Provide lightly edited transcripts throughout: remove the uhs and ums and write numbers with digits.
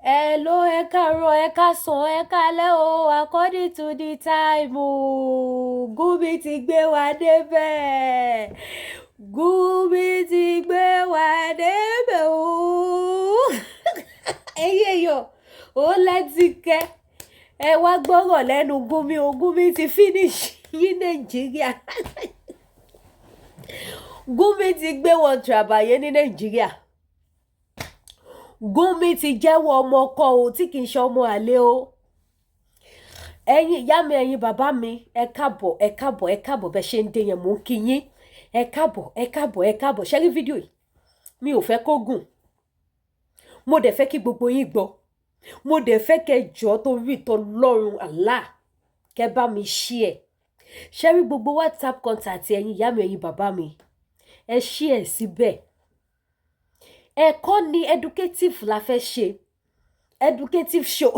Hello, ẹ káàárọ̀, ẹ káàsán, ẹ káalẹ́ o, according to the time o. Gumi ti gbé wa débẹ̀. Gumi ti gbé wa débẹ̀ o. Ẹ̀yin èèyàn, ó lẹ́tìkẹ́. Ẹ wá gbọ́rọ̀ lẹ́nu Gumi o. Gumi ti finish ní Nàìjíríà. Gumi ti gbé wọn tìràbàyè ní Nàìjíríà. Gumi ti jẹ́wọ́ ọmọ ọkọ o, tí kì í ṣe ọmọ àlè o. Ẹ̀yin ìyá mi, ẹ̀yin bàbá mi, ẹ káàbọ̀, ẹ káàbọ̀, ẹ káàbọ̀. Bẹ́ẹ̀ ṣe ń dé yẹn, mò ń kí yín. Ẹ káàbọ̀, ẹ káàbọ̀, ẹ káàbọ̀. Ṣé rí fídíò yìí? Mi ò fẹ́ kó gùn. Mo dẹ̀ fẹ́ kí gbogbo yín gbọ́. Mo dẹ̀ fẹ́ kẹ́ jọ̀ọ́, torí t'Ọlọ́run Allah, kẹ́ bá mi share. Ṣé rí gbogbo WhatsApp contact ẹ̀yin ìyá mi, ẹ̀yin bàbá mi, ẹ share síbẹ̀. Ẹ̀kọ́ ni, educative la fẹ́ ṣe, educative show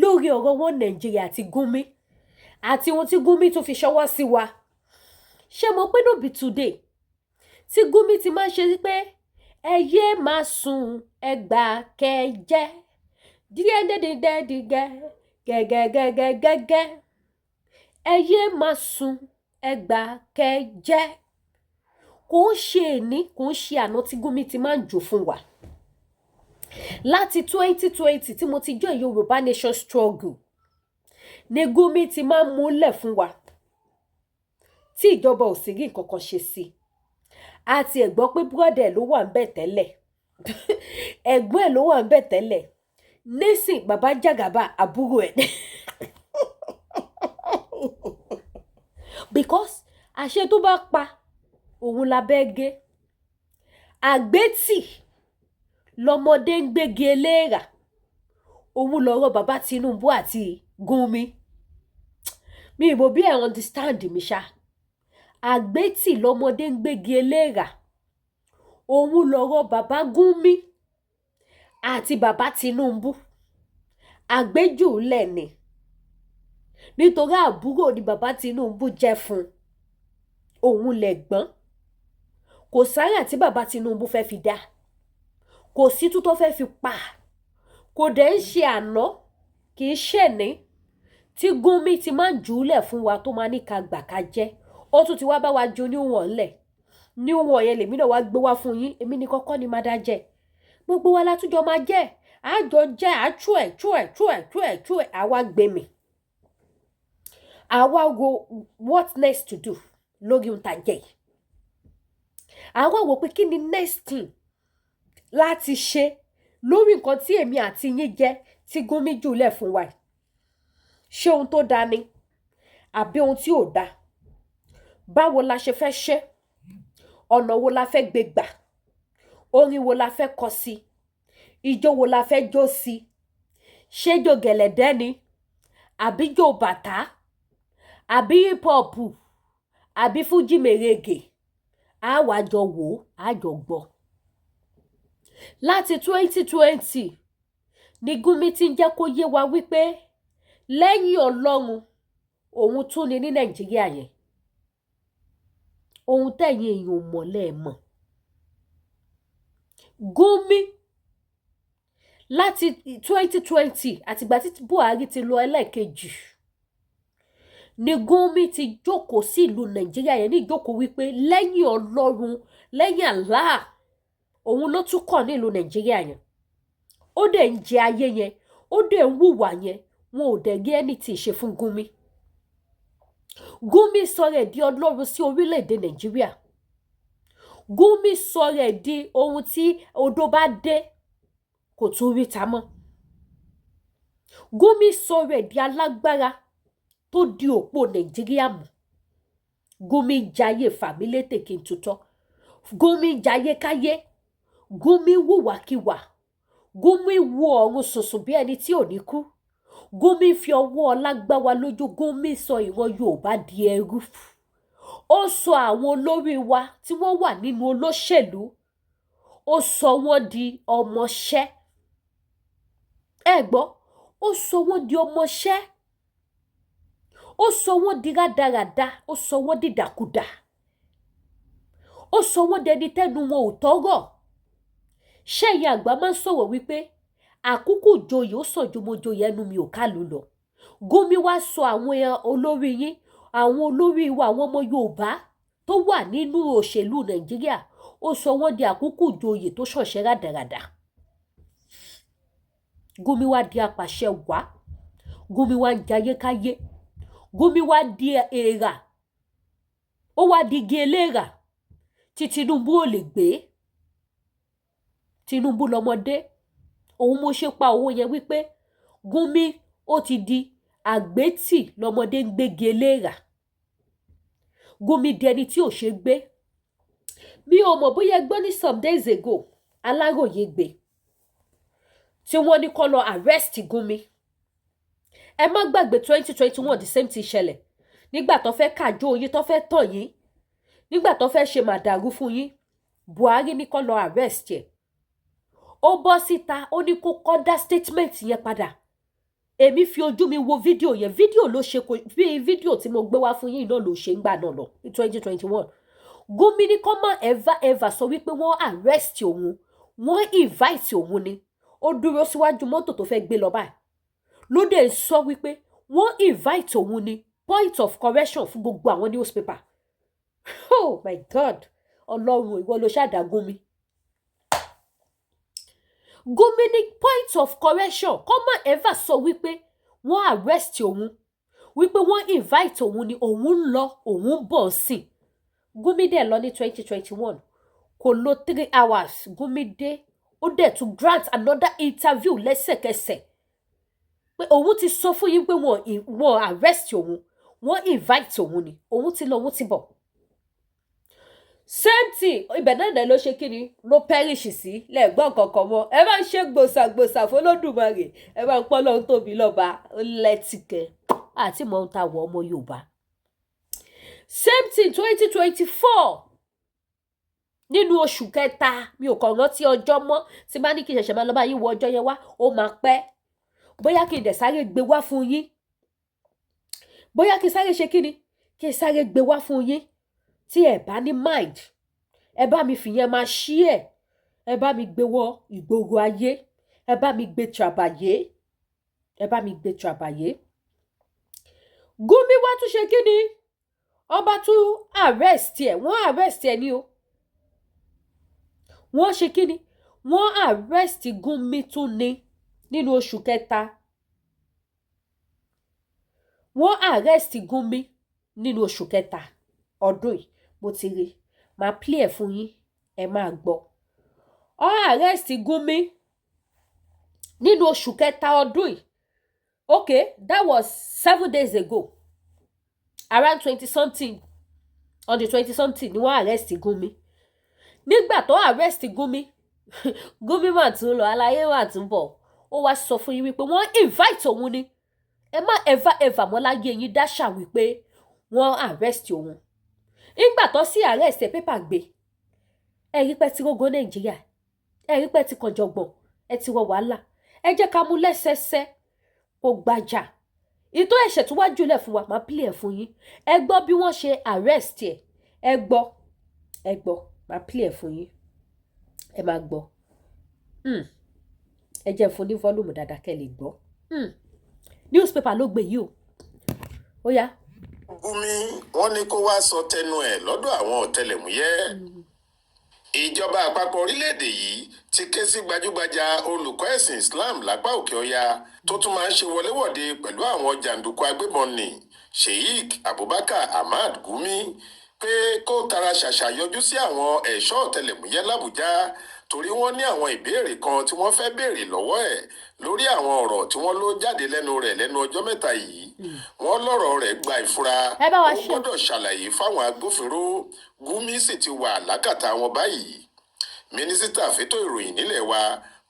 lórí ọ̀rọ̀ wọn Nàìjíríà àti Gumi àti ohun tí Gumi tún fi ṣọwọ́ sí wa. Ṣé mo pé no be today tí Gumi ti máa ń ṣe pé ẹ yé máa sùn, ẹgbà kẹjẹ díẹ̀dẹ̀dẹ̀dẹ̀dẹ̀ gẹ́gẹ́gẹ́gẹ́gẹ́, ẹ yé máa sùn, ẹgbà kẹjẹ. Kò ń ṣe èní, kò ń ṣe àná tí Gumi ti máa ń jò fún wa. Láti 2020 tí mo ti join Yorùbá Nation struggle ni Gumi ti máa ń múlẹ̀ fún wa, tí ìjọba ò sì rí nǹkan kan ṣe sí i. Àti ẹ̀ gbọ́ pé brother ẹ̀ ló wà ń bẹ̀ tẹ́lẹ̀, ẹ̀gbọ́n ẹ̀ ló wà ń bẹ̀ tẹ́lẹ̀. Nísìn, bàbá Jàgàbá, àbúrò ẹ̀, because àṣẹ tó bá pa òun labẹ́ gé. Àgbétì lọmọdé ń gbégi eléèrà. Òun lọ̀rọ̀ bàbá Tinubu àti Gumi. Mi ì mọ̀ bí ẹ understand mi ṣá. Àgbétì lọmọdé ń gbégi eléèrà, òun lọ̀rọ̀ bàbá Gumi àti bàbá Tinubu. Àgbéjùlẹ̀ ni, nítorí àbúrò ni bàbá Tinubu jẹ́ fún òun, lẹ̀gbọ́n. Kò sára tí bàbá Tinubu fẹ́ fi dá, kò sí tú tó fẹ́ fi pa. Kò dẹ̀ ń ṣe àná, kì í ṣèní tí Gumi ti máa ń jùúlẹ̀ fún wa, tó máa ní ká gbà ká jẹ́. Ó tún ti wá bá wa ju níwọ̀n ńlẹ̀. Níwọ̀n yẹn lèmi náà wá gbé wá fún yín. Èmi ní kọ́kọ́ ni máa dá jẹ́, gbogbo wa látújọ máa jẹ́, àjọ jẹ́, àchú ẹ̀ chú ẹ̀ chú ẹ̀ chú ẹ̀ chú ẹ̀, àwa gbé mi, àwa wo what next to do lórí ohun tá a jẹ yìí. Àwa wò pé kí ni next thing láti ṣe lórí nǹkan tí èmi àti yín jẹ tí Gumi jùlẹ̀ fún wa yìí. Ṣé ohun tó dáa ni àbí ohun tí ò dáa? Báwo la ṣe fẹ́ ṣe? Ọ̀nà wo la fẹ́ gbé gbà? Orin wo la fẹ́ kọ sí? Ijó wo la fẹ́ jó sí? Ṣé jó gẹ̀lẹ̀dẹ́ ni, àbí jó bàtà, àbí hip hop, àbí fújì mèrègè? Á wàá jọ wò ó, á jọ gbọ́. Láti 2020 ni Gumi ti ń jẹ́ kó yé wa wípé lẹ́yìn Ọlọ́run, òun tún ni ní Nàìjíríà yẹn. Ohun tẹ̀yìn èèyàn ò mọ̀ lẹ́ẹ̀mọ̀. Gumi láti 2020, àtìgbà tí Buhari ti lọ ẹlẹ́ẹ̀kejì, ni Gumi ti jókòó sí ìlú Nàìjíríà yẹn ní ìjókòó wípé lẹ́yìn Ọlọ́run, lẹ́yìn Allah, òun ló tún kàn nílùú Nàìjíríà yẹn. Ó dẹ̀ ń jẹ ayé yẹn, ó dẹ̀ ń hùwà yẹn, wọn ò dẹ̀ rí ẹni tí ì ṣe fún Gumi. Gumi sọ̀rọ̀ ẹ̀ di Ọlọ́run sí orílẹ̀-èdè Nàìjíríà. Gumi sọ̀rọ̀ ẹ̀ di ohun tí odó bá dé, kò tún rí ta mọ́. Gumi sọ̀rọ̀ ẹ̀ di alágbára tó di òpó Nàìjíríà mú. Gumi jayé fàmílétè kí n tutọ́. Gumi jayé káyé. Gumi wùwàkiwà. Gumi wo ọ̀run sùnsùn bí ẹni tí ò ní kú. Gumi fi ọwọ́ ọlá gbá wa lójú. Gumi sọ ìran Yorùbá di ẹrú. Ó sọ àwọn olórí wa tí wọ́n wà nínú olóṣèlú, ó sọ wọ́n di ọmọṣẹ́. Ẹ gbọ́, ó sọ wọ́n di ọmọṣẹ́, ó sọ wọ́n di rádaràda, ó sọ wọ́n di dàkudà, ó sọ wọ́n dẹni tẹ́nu wọn ò tọ́rọ̀. Ṣẹ́yìn àgbà máa ń sọ̀rọ̀ wípé àkúkù joyè ó sàn ju mo joyè ẹnu mi ò kálù lọ. Gumi wá sọ àwọn olórí yín, àwọn olórí wa, àwọn ọmọ Yorùbá tó wà nínú òṣèlú Nàìjíríà, ó sọ wọ́n di àkúkù joyè tó ṣọ̀ṣẹ́ rádaràdà. Gumi wá di apàṣẹ wá. Gumi wá ń jayé káyé. Gumi wá di èèrà, ó wá di igi eléèrà tí Tinubu ò lè gbé. Tinubu lọmọdé òun. Mo ṣe pa owó yẹn wípé Gumi ó ti di àgbétì lọmọdé ń gbégi eléèrà. Gumi di ẹni tí ò ṣe gbé. Mi ò mọ̀ bóyá ẹ gbọ́ ní some days ago, Aláròye gbé tí wọ́n ní kó lọ arrest Gumi. Ẹ má gbàgbé, 2021, the same thing ṣẹlẹ̀ nígbà tó fẹ́ kàjọ yín, tó fẹ́ tàn yín, nígbà tó fẹ́ ṣe màdàrú fún yín. Buhari ní kó lọ arrest ẹ̀. Ó bọ́ síta, ó ní kó kọ́ dá statement yẹn padà. Èmi fi ojú mi wo fídíò yẹn. Fídíò ló ṣe kò bí fídíò tí mo gbé wá fún yín náà ló ṣe ń gbà náà lọ ní 2021. Gumi ní kó má ever ever sọ wípé wọ́n arrest òun, wọ́n invite òun ni. Ó dúró síwájú mọ́tò tó fẹ́ gbé lọ báyìí, ló dé sọ wípé wọ́n invite òun ni. Point of correction fún gbogbo àwọn newspaper. Oh my God, Ọlọ́run, ìwọ ló ṣàdá Gumi. Gumi ní point of correction, kó má ever sọ wípé wọ́n arrest òun, wípé wọ́n invite òun ni. Òun ń lọ, òun ń bọ̀ sí. Gumi dẹ̀ lọ ní 2021, kò lò 3 hours. Gumi dé, ó dẹ̀ tún grant another interview lẹ́sẹ̀kẹsẹ̀ pé òun ti sọ fún yín pé wọ́n arrest òun, wọ́n invite òun ni, òun ti lọ, òun ti bọ̀. Same thing, ibẹ̀ náà dẹ̀ ló ṣe kí ni, ló perish sí lẹ́ẹ̀gbọ́n kankan mọ́. Ẹ bá ń ṣe gbòsàgbòsà fọlọ́dùmarè, ẹ bá ń pọ́ lọ́hún tóbi lọ́ba lẹ́tìkẹ́ àti mọ̀ ń ta wọ ọmọ Yorùbá. Same thing, 2024, nínú oṣù kẹta, mi ò kàn rántí ọjọ́ mọ́. Tí bá ní kí n ṣẹ̀ṣẹ̀ máa lọ bá yín wo ọjọ́ yẹn wá, ó máa pẹ́. Bóyá kí n dẹ̀ sáré gbé wá fún yín, bóyá kí n sáré ṣe kí ni, kí n sáré gbé wá fún yín. Tí ẹ bá ní mind, ẹ bá mi fìyẹn máa ṣí ẹ, ẹ bá mi gbé wọ ìgboro ayé, ẹ bá mi gbé tàbàyé, ẹ bá mi gbé tàbàyé. Gumi wá tún ṣe kí ni, ọba tún arrest ẹ. Wọ́n arrest ẹ ní o. Wọ́n ṣe kí ni, wọ́n arrest Gumi tún ní nínú oṣù kẹta. Wọ́n arrest Gumi nínú oṣù kẹta ọdún yìí. Mo ti rí, máa play ẹ̀ fún yín, ẹ máa gbọ́. Wọ́n arrest Gumi nínú oṣù kẹta ọdún yìí. Okay, that was 7 days ago, around twenty something, on the twenty something ni wọ́n arrest Gumi. Nígbà tó arrest Gumi, Gumi mà tún lọ, aláyé mà tún bọ̀, ó wá sọ fún yín wípé wọ́n invite òun ni. Ẹ má ever ever mọ́ láyé yín dáṣà wípé wọ́n arrest òun. Nígbà tó sí arrest ẹ̀, paper gbé. Ẹ rí pé tí rógó Nàìjíríà, ẹ rí pé tí kànjọ̀gbọ̀n, ẹ ti wọ wàhálà. Ẹ jẹ́ ká mú lẹ́sẹsẹ kó gbajà ìtò ẹ̀ṣẹ̀ tó wá jùlẹ̀ fún wa. Máa play ẹ̀ fún yín, ẹ gbọ́ bí wọ́n ṣe arrest ẹ̀. Ẹ gbọ́, ẹ gbọ́, máa play ẹ̀ fún yín, ẹ máa gbọ́. Ẹ jẹ́ fún ní volume dáadáa kẹ́ lè gbọ́. Newspaper ló gbé yìí o, ó yá. Gumi, wọ́n ní kó wáá sọ tẹnu ẹ̀ lọ́dọ̀ àwọn ọ̀tẹlẹ̀múyẹ́. Ìjọba àpapọ̀ orílẹ̀-èdè yìí ti ké sí gbajúgbajà olùkọ́ ẹ̀sìn Islam lápá Òkè Ọya tó tún máa ń ṣe wọléwọ̀de pẹ̀lú àwọn jàǹdùkú agbébọn ní, Sheikh Abubakar Ahmad Gumi, pé kó tara ṣàṣà yọjú sí àwọn ẹ̀ṣọ́ ọ̀tẹlẹ̀múyẹ́ làbújá, torí wọ́n ní àwọn ìbéèrè kan tí wọ́n fẹ́ béèrè lọ́wọ́ ẹ̀ lórí àwọn ọ̀rọ̀ tí wọ́n ló jáde lẹ́nu rẹ̀ lẹ́nu ọjọ́ mẹ́ta yìí. Wọ́n lọ́rọ̀ rẹ̀ gba ìfura. Ẹ bá wa ó ṣe. gbọ́dọ̀ ṣàlàyé fáwọn agbófinró. Gumi sì ti wà lákàtà wọn báyìí. Mínísítà fétò ìròyìn nílẹ̀ wa,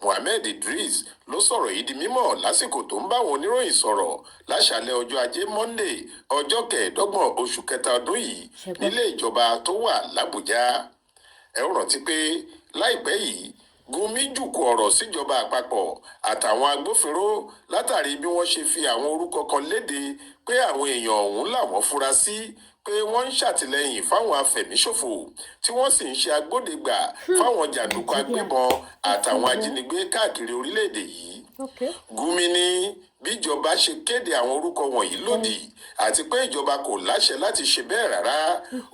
Mohammed Idris, ló sọ̀rọ̀ yìí di mímọ̀ lásìkò tó ń bá àwọn oníròyìn sọ̀rọ̀ láṣàlẹ̀ ọjọ́ Ajé Monde, ọjọ́ 25 oṣù kẹta ọdún yìí, Ṣẹgbọ́n. nílé ìjọba tó wà làbújá. Ẹ ó rántí pé láìpẹ́ yìí, Gumi jùkú ọ̀rọ̀ síjọba àpapọ̀ àtàwọn agbófinró látàrí bí wọ́n ṣe fi àwọn orúkọ kan léde pé àwọn èèyàn ọ̀hún làwọn fura sí. Pé wọ́n ń ṣàtìlẹ́yìn fáwọn afẹ̀míṣòfò, tí wọ́n sì ń ṣe agbódegbà fáwọn jàǹdùkú Nàìjíríà agbébọn ó ti àtàwọn wọ́. ajínigbé káàkiri orílẹ̀-èdè yìí. Gumi ní bíjọba ṣe kéde àwọn orúkọ wọ̀nyí lòdì àti pé ìjọba kò láṣẹ láti ṣe bẹ́ẹ̀ rárá.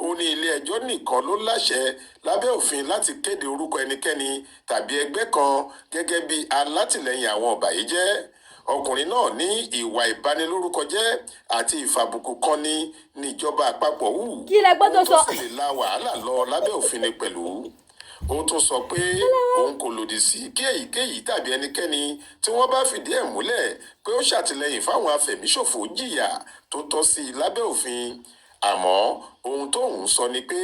Ó ní ilé-ẹjọ́ nìkan ló láṣẹ lábẹ́ òfin láti kéde orúkọ ẹnikẹ́ni tàbí ẹgbẹ́ kan gẹ́gẹ́ bí alátìlẹyìn àwọn ọ̀bàyéjẹ́. Ọkùnrin náà ní ìwà ìbanilórúkọjẹ́ àti ìfàbùkù kan ní níjọba àpapọ̀ hù, Kí lẹ gbọ́ tó ohun tó sọ? sì lè la wàhálà lọ lábẹ́ òfin ni. Pẹ̀lú, ó tún sọ pé òun kò lòdì sí kí èyíkéyìí tàbí ẹnikẹ́ni tí wọ́n bá fìdí ẹ̀ múlẹ̀ pé ó ṣàtìlẹ́yìn fáwọn afẹ̀míṣòfò jìyà tó tọ́ sí i lábẹ́ òfin, àmọ́ ohun tóun sọ ni pé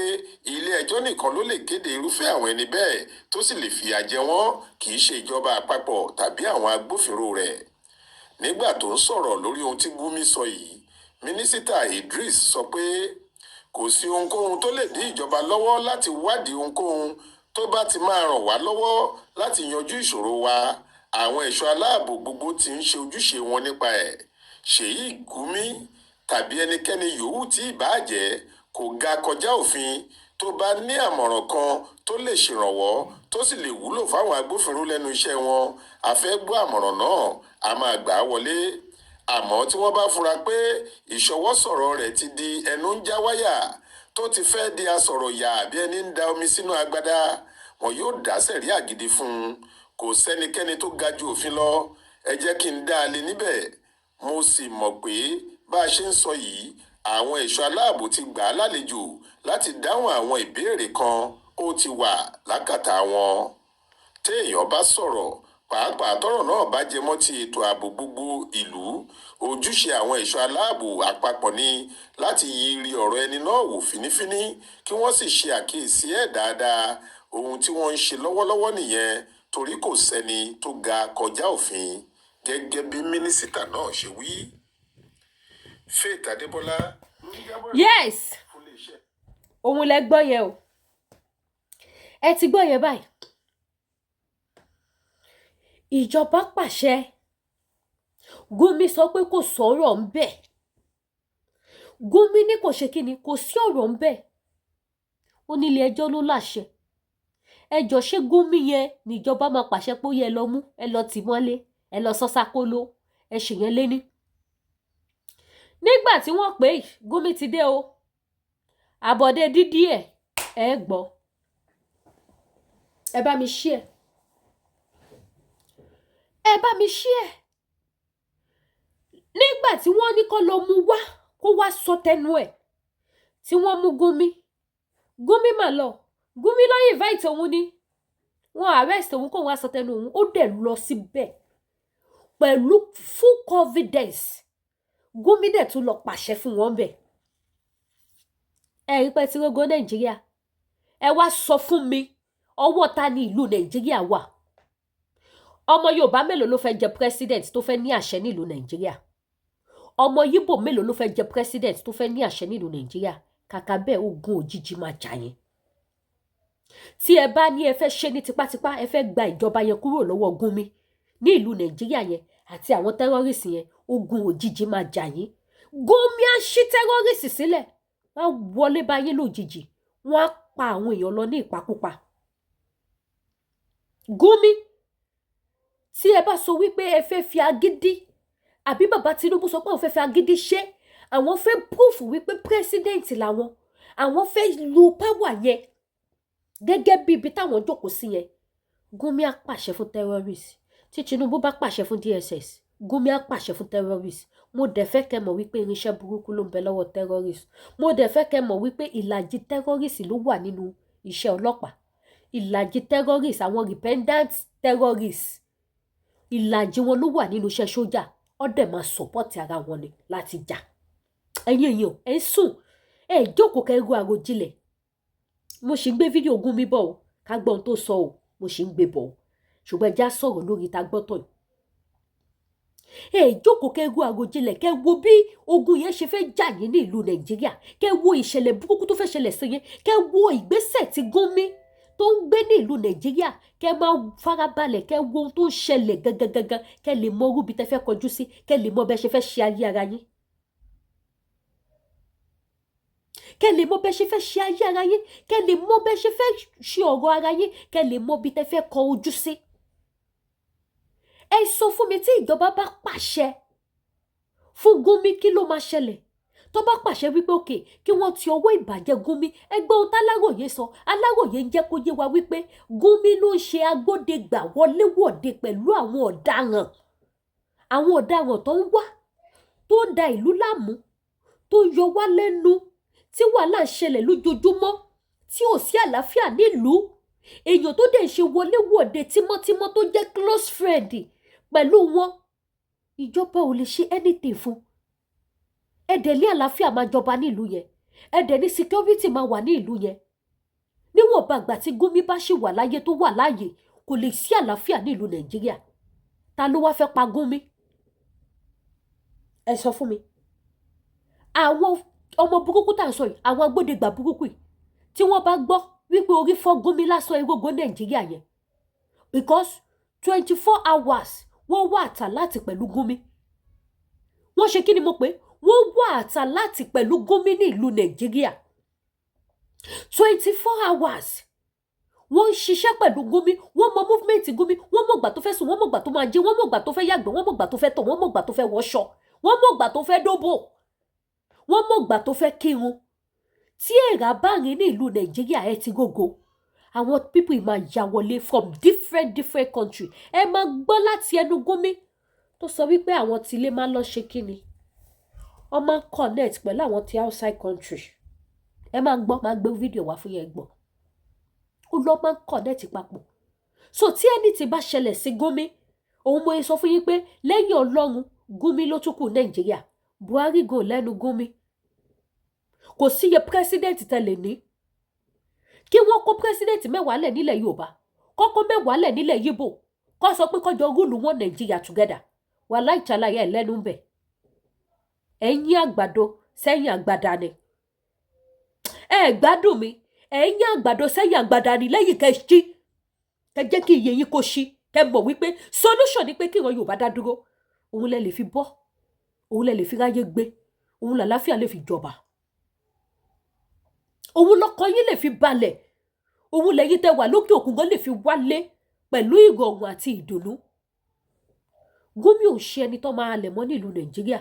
ilé-ẹjọ́ nìkan ló lè kéde irúfẹ́ àwọn ẹni bẹ́ẹ̀ tó sì lè fìyà jẹ wọ́n, kì í ṣe ìjọba àpapọ̀ tàbí àwọn agbófinró rẹ̀. Nígbà tó ń sọ̀rọ̀ lórí ohun tí Gumi sọ yìí, Mínísítà Idris sọ pé kò sí ohunkóhun tó lè dí ìjọba lọ́wọ́ láti wádìí ohunkóhun tó bá ti máa ràn wá lọ́wọ́ láti yanjú ìṣòro wa. Àwọn ẹ̀ṣọ́ aláàbò gbogbo ti ń ṣe ojúṣe wọn nípa ẹ̀. Sheik Gumi tàbí ẹnikẹ́ni yòówù tí ìbáà jẹ́ kò ga kọjá òfin. Tó bá ní àmọ̀ràn kan tó lè ṣèrànwọ́, tó sì lè wúlò fáwọn agbófinró lẹ́nu iṣẹ́ wọn, a fẹ́ gbọ́ àmọ̀ràn náà, a máa gbà á wọlé. Àmọ́ tí wọ́n bá fura pé ìṣọwọ́sọ̀rọ̀ rẹ̀ ti di ẹnu ń já wáyà, tó ti fẹ́ di asọ̀rọ̀ yà bí ẹni ń da omi sínú agbada, wọn yóò dá sẹ̀ríà gidi fún un. Kò sẹ́nikẹ́ni tó ga ju òfin lọ. Ẹ jẹ́ kí n dá a lé níbẹ̀. Mo sì mọ̀ pé bá a ṣe ń sọ yìí, àwọn ẹ̀ṣọ́ aláàbò ti gbà á lálejò láti dáhùn àwọn ìbéèrè kan, ó ti wà lákàtà wọn. Téèyàn bá sọ̀rọ̀, pàápàá tọ́rọ̀ náà bá jẹ mọ́ ti ètò ààbò gbogbo ìlú, ojúṣe àwọn ẹ̀ṣọ́ aláàbò àpapọ̀ ni láti yiri ọ̀rọ̀ ẹni náà wò fínífíní, kí wọ́n sì ṣe àkíyèsí ẹ̀ dáadáa. Ohun tí wọ́n ń ṣe lọ́wọ́lọ́wọ́ nìyẹn, torí kò sẹ́ni tó ga kọjá òfin, gẹ́gẹ́ bí mínísítà náà ṣe wí. Faith Adébọlá ló ń jábọ̀ fún iléeṣẹ́. Òun lẹ gbọ́ yẹn o. Ẹ ti gbọ́ yẹn báyìí. Ìjọba pàṣẹ, Gumi sọ pé kò sọ̀rọ̀ ń bẹ̀. Gumi ní kò ṣe kí ni, kò sí ọ̀rọ̀ ń bẹ̀. Ó ní ilé ẹjọ́ ló láṣẹ. Ẹ jọ, ṣé Gumi yẹn níjọba máa pàṣẹ pé ó yẹ lọ mú, ẹ lọ tì mọ́lé, ẹ lọ sọ sákóló? Ẹ ṣèyẹn léní. Nígbà tí wọ́n pè é, Gumi ti dé o. Àbọ̀dé dídí ẹ̀ ẹ gbọ́. Ẹ bá mi share, ẹ bá mi share. Nígbà tí wọ́n ní kó lọ mú wá, kó wá sọ tẹnu ẹ̀, tí wọ́n mú Gumi, Gumi mà lọ. Gumi ló invite òun ni wọ́n arrest òun, kó wá sọ tẹnu òun. Ó dẹ̀ lọ síbẹ̀ pẹ̀lú full confidence. Gumi dẹ̀ tún lọ pàṣẹ fún wọn bẹ̀. Ẹ rí pé tí rógó Nàìjíríà, ẹ wá sọ fún mi, ọwọ́ ta ni ìlú Nàìjíríà wà? Ọmọ Yorùbá mélòó ló fẹ́ jẹ president tó fẹ́ ní àṣẹ nílùú Nàìjíríà? Ọmọ Yíbò mélòó ló fẹ́ jẹ president tó fẹ́ ní àṣẹ nílùú Nàìjíríà? Kàkà bẹ́ẹ̀, ogun òjijì máa jà yẹn. Tí ẹ bá ní ẹ fẹ́ ṣe ní tipátipá, ẹ fẹ́ gba ìjọba yẹn kúrò lọ́wọ́ Gumi ní ìlú Nàìjíríà yẹn àti àwọn terrorist yẹn, ogun òjijì máa jà yín. Gumi á ṣí terrorist sílẹ̀, wọ́n á wọlé bá yín lójijì, wọ́n á pa àwọn èèyàn lọ ní ìpakúpa. Gumi, tí ẹ bá sọ wípé ẹ fẹ́ fi agídí, àbí bàbá Tinubu sọ pé àwọn fẹ́ fi agídí ṣe, àwọn fẹ́ proof wípé president làwọn, àwọn fẹ́ lo power yẹn gẹ́gẹ́ bí ibi táwọn jókòó sí yẹn, Gumi á pàṣẹ fún terrorist. Tí Tinubu bá pàṣẹ fún DSS, Gumi á pàṣẹ fún terrorist. Mo dẹ̀ fẹ́ kẹ́ mọ̀ wípé irinṣẹ́ burúkú ló ń bẹ lọ́wọ́ terrorist. Mo dẹ̀ fẹ́ kẹ́ mọ̀ wípé ìlàjì terrorist ló wà nínú iṣẹ́ ọlọ́pàá. Ìlàjì terrorist, àwọn repentant terrorist, ìlàjì wọn ló wà nínú iṣẹ́ sójà. Ó dẹ̀ máa support ara wọn ni láti jà. Ẹ̀yin èèyàn, ẹ̀ ń sùn, ẹ̀ jókòó kẹ́ ro àròjinlẹ̀. Mo sì ń gbé fídíò Gumi bọ̀ o, ká gbọ́ ohun tó sọ o. Mo sì ń gbé bọ̀ o, ṣùgbọ́n ẹ já sọ̀rọ̀ lórí ta gbọ́tọ̀ yìí. Ẹ jókòó kẹ́ ro àròjinlẹ̀, kẹ́ wo bí ogun yẹn ṣe fẹ́ jà yín ní ìlú Nàìjíríà, kẹ́ wo ìṣẹ̀lẹ̀ burúkú tó fẹ́ ṣẹlẹ̀ sí yín, kẹ́ wo ìgbésẹ̀ tí Gumi tó ń gbé ní ìlú Nàìjíríà. Kẹ́ máa farabalẹ̀, kẹ́ wo ohun tó ń ṣẹlẹ̀ gangan gangan, kẹ́ lè mọ irú ibi tẹ́ fẹ́ kọjú sí, kẹ́ lè mọ bẹ́ ṣe fẹ́ ṣe ayé ara yín. Kẹ́ lè mọ bẹ́ ṣe fẹ́ ṣe ayé ara yín, kẹ́ lè mọ bẹ́ ṣe fẹ́ ṣe ọ̀rọ̀ ara yín, kẹ́ lè mọ bí tẹ́ fẹ́ kọ ojú sí. Ẹ sọ fún mi, tí ìjọba bá pàṣẹ fún Gumi, kí ló máa ṣẹlẹ̀? Tó bá pàṣẹ wípé òkè kí wọ́n ti ọwọ́ ìbàjẹ́ Gumi, ẹgbẹ́ ohun táláròyé sọ. Aláròyé ń jẹ́ kó yé wa wípé Gumi ló ń ṣe agbódegbà wọléwọ̀de pẹ̀lú àwọn ọ̀daràn, àwọn ọ̀daràn tó ń wá, tó ń da ìlú láàmú, tó ń yọ wá lẹ́nu, tí wàhálà ń ṣẹlẹ̀ lójoojúmọ́, tí ò sí àlàáfíà nílùú. Èèyàn tó dẹ̀ ń ṣe wọléwọ̀de tímọ́tímọ́, tó jẹ́ close friend pẹ̀lú wọn, ìjọba ò lè ṣe anything fún. Ẹ dẹ̀ ní àlàáfíà máa jọba ní ìlú yẹn, ẹ dẹ̀ ní security máa wà ní ìlú yẹn. Níwọ̀nba àgbà tí Gumi bá ṣì wà láyé, tó wà láàyè, kò lè sí àlàáfíà ní ìlú Nàìjíríà. Ta ló wá fẹ́ pa Gumi? Ẹ sọ fún mi. Àwọn ọmọ burúkú tá à ń sọ yìí, àwọn agbódegbà burúkú yìí, tí wọ́n bá gbọ́ wípé orí fọ́ Gumi lásán, erógo Nàìjíríà yẹn, because 24 hours wọ́n wà àtà láti pẹ̀lú Gumi. Wọ́n ṣe kí ni mo pè? Wọ́n wà àtà láti pẹ̀lú Gumi ní ìlú Nàìjíríà. 24 hours wọ́n ń ṣiṣẹ́ pẹ̀lú Gumi. Wọ́n mọ movement Gumi, wọ́n mọ̀ ìgbà tó fẹ́ sùn, wọ́n mọ̀ ìgbà tó máa jí, wọ́n mọ̀ ìgbà tó fẹ́ yàgbẹ́, wọ́n mọ̀ ìgbà tó fẹ́ tọ̀, wọ́n mọ̀ ìgbà tó fẹ́ wọṣọ, wọ́n mọ̀ ìgbà tó fẹ́ dóbò, wọ́n mọ̀ ìgbà tó fẹ́ kírun. Tí èèrà bá rìn ní ìlú Nàìjíríà, ẹ ti gógó àwọn people máa ya wọlé from different different country. Ẹ máa gbọ́ láti ẹnu Gumi tó sọ wípé àwọn tilé máa ń lọ ṣe kíni, wọ́n máa ń connect pẹ̀lú àwọn ti outside country. Ẹ máa gbọ́, máa gbé fídíò wá fún yẹn gbọ́. Ó lọ máa ń connect papọ̀. So tí ẹni tí bá ṣẹlẹ̀ sí Gumi, òun mo sọ fún yín pé lẹ́yìn Ọlọ́run, Gumi ló tún kù Nàìjíríà. Buhari gò lẹ́nu Gumi. Kò síye president tẹ́lẹ̀ ní kí wọ́n kó president 10 lẹ̀ nílẹ̀ Yorùbá, kọ́kọ́ 10 lẹ̀ nílẹ̀ Yíbò, kó sọ pé kọjọ rule wọn Nàìjíríà together, wàláì tàláyà ẹ̀ lẹ́nu ń bẹ̀. Ẹ̀yìn àgbàdo sẹ́yìn àgbàdà ni. Ẹ gbádùn mi. Ẹ̀yìn àgbàdo sẹ́yìn àgbàdà ni. Lẹ́yìn kẹ́ ṣí, kẹ́ jẹ́ kí iye yín kó ṣí, kẹ́ mọ̀ wípé solution ni pé kí ìran Yorùbá dá dúró. Òun lẹ lè fi bọ́, òun lẹ lè fi ráyé gbé, òun làláfíà lè fi jọba, òun lọkàn yín lè fi balẹ̀, òun lẹ́yìn tẹ́ wà lókè òkun gan lè fi wálé pẹ̀lú ìrọ̀rùn àti ìdùnnú. Gumi ò ṣe ẹni tó máa halẹ̀ mọ́ nílùú Nàìjíríà